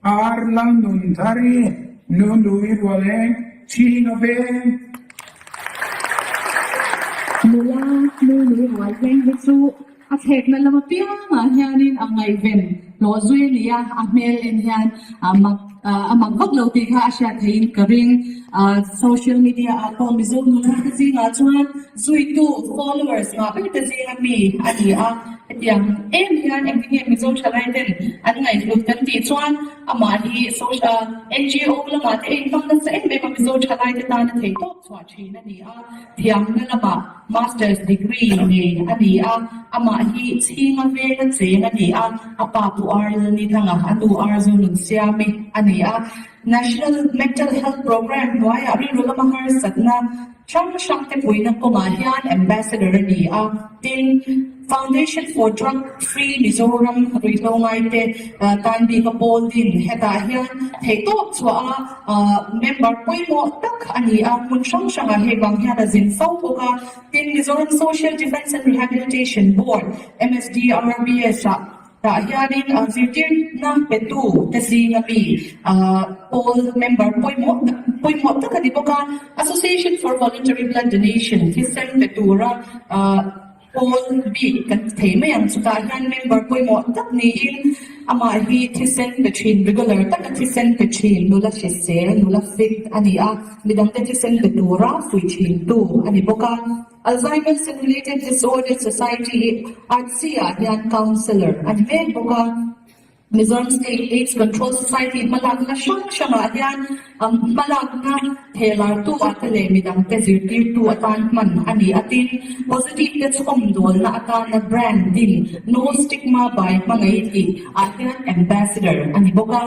Ar Lalnunthari, Nunui Rualeng, Chhinga Veng. Nula Nunui Rualeng hi chu a thlekna lam apiangah hianin a ngaihven hlawh zui a ni a, a hmel en hian a mak a mak vak lo tih kha a hriat theihin ka ring. Social media ah pawh Mizo nula te zingah chuan zuitu, followers, ngah ber te zinga mi a ni a. Hetiang em hian engtin nge Mizo thalai ten an ngaihhlut kan tih chuan amah hi social NGO lamah te a inhmang nasa em em a, Mizo thalai te tana theih tawp chhuah thin a ni a, thiamna lamah Masters degree nei a ni a, amah hi Chhinga venga cheng a ni a, a pa Pu Ar Lalnithanga, a nu Ar Zonunsiami a ni a. National Mental Health Programme hnuaiah rilru lama harsatna hrang hrang te puihna kawngah hian Ambassador a ni a, tin, Foundation for Drug Free Mizoram ruihhlo ngaite tan bika pawl din hetah hian theihtawp chhuah a member pawimawh tak a ni a, hmun hrang hrangah hei vang hian a zin fo bawk a, tin, Mizoram Social Defence and Rehabilitation Board, MSDRBS, ah Tah hianin zirtirna petu te zinga mi pawl member pawimawh tak pawimawh tak a ni bawk a. Association for Voluntary Blood Donation thisen pe tura pawl bik kan ti thei mai ang. Chutah hian member pawimawh tak niin amah hi thisen pe thin regular taka thisen pe thin nula hrisel nula fit a ni a, midangte thisen pe tura fuih thintu a ni bawk a. Alzheimer's and Related Disorder Society ARDSI ah hian Counsellor a ni mek bawk a. Mizoram State AIDS Control Society hmalakna hrang hrangah hian hmalakna thehlartu ah te leh midangte zirtirtu atan hman a ni a. Tin, positive te chhawmdawlna atana brand din No Stigma by Hmangaih tih ah hian Ambassador a ni bawk a.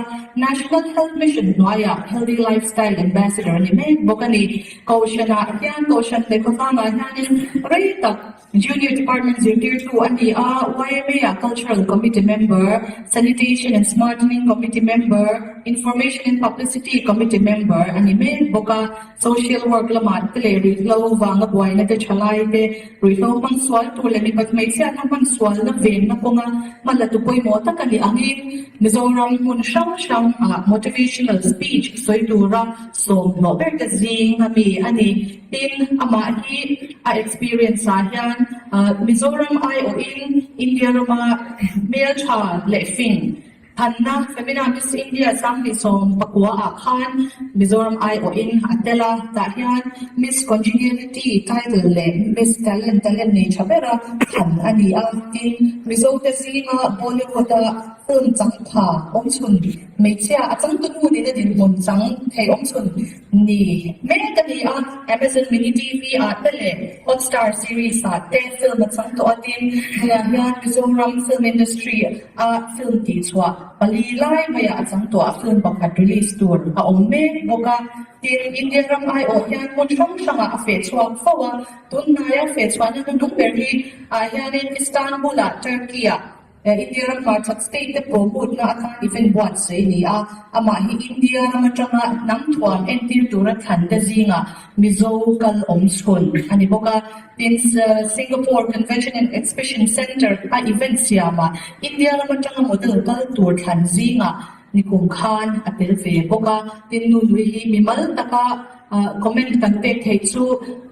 National Health Mission hnuaiah Healthy Lifestyle Ambassador a ni mek bawk a ni. Kohhranah hian Kohhran leh khawtlangah hianin rei tak Junior Department zirtirtu a ni a, YMA ah Cultural Committee Member, Sanitation and Smartening Committee Member, Information and Publicity Committee Member a ni mek bawk a. Social Work lamah te leh ruihhlo vanga buaina te thalai te, ruihhlo hmang sual tur leh mipat hmeichhiatna hman sualna venna kawnga hmalatu pawimawh tak a ni angin Mizoram hmun hrang hrangah Motivational Speech sawi tura Sawmhlawh ber te zing a mi a ni. Tin, amah hi a experience ah hian Mizoram aiawhin India rama hmeltha leh fing thanna Femina Miss India 2019 ah khan Mizoram aiawhin a tel a, tah hian Miss Congeniality title leh Miss Talent talent nei tha bera than a ni a. Tin, Mizo te zinga Bollywood a film changtha awmchhun Hmeichhia a changtunu nena dinhmun chang thei awmchhun ni mek a ni a, Amazon Mini TV ah te leh Hotstar series ah te film a chang tawh a, tin tunah hian Mizoram film industry a film tihchhuah pali lai maiah a chang tawh a, film pakhat release tur a awm mek bawk a, tin India ram aiawh hian hmun hrang hrangah a feh chhuak fo a, tunhnaia feh chhuahna hnuhnung ber hi ah hianin Istanbul ah Turkey ah India ram hmarchhak state te promote na atan event buatsaih a ni a, amah hi India ram atanga hnam thuam entir tura thlan te zingah Mizo kal awm chhun a ni bawk a. Tin, Singapore Convention and Exhibition Centre a event siamah India ram atanga model kal tur thlan zingah nikum khan a tel ve bawk a. Tin, Nunui hi mimal taka Comment kan pek theih chu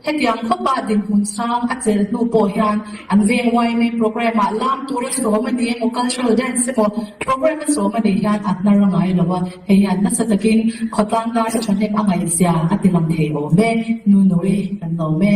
hetiang khawpa dinhmun sang a chelh hnu pawh hian an veng YMA programme ah lam tura sawm a ni emaw cultural dance emaw programme a sawm a nih hian a hnar a ngai lo a, hei hian nasa takin khawtlang tan a thahnem a ngaihzia a ti lang thei awm e, Nunui kan lawm e.